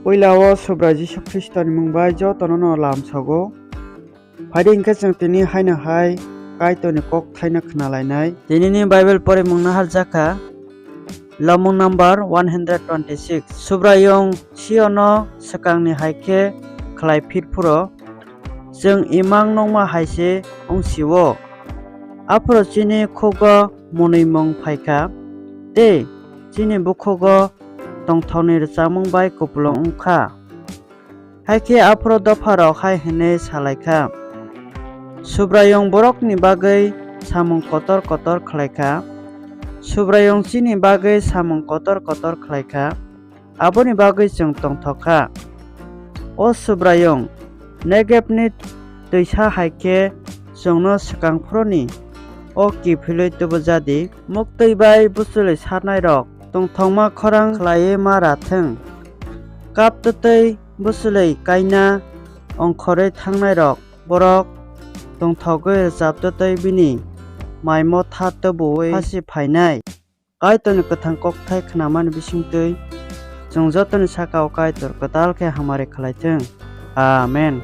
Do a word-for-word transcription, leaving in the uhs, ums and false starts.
Puila o Subrai Jisu Khristoni mung bai jotono no lamsogo. Phaidi hwnkhe chwng tini haino hai Kaitorni kok thaino khna lainai. Tinini Bible porimung no harjakha, Lomung number one hundred twenty-six. Subraiyung Siono swkangni hai khe khlai phir phuro, chwng imang nokma hai se wng sio. Aphuru chini khugo mwnwimung phai kha, tei chini bukhugo tongthokni rwchapmung bai kupulung wng kha. Hakhe aphuru dopharok hai hwnwi sa lai kha, Subraiyung borokni bagwi samung kotor kotor khlai kha, Subraiyung chini bagwi samung kotor kotor khlai kha, aboni bagwi chwng tongthok kha. O Subraiyung, Negebni twisa hai khe chwngno swkang phuruni o kiphilwi tubu ja di. Muktwi bai bwchlwi sarnairok tongthokma khorang khlaiwi ma ra thung. Kap twtwi bwchlwi kaina ongkhorwi thangnairok borok tongthogwi rwchap twtwi bini mai motha tubuwi phasi phainai. Kaitorni kwthang kokthai khnamani bisingtwi chwng jotoni saka-o Kaitor kwtal khe hamari khlai thung. Amen.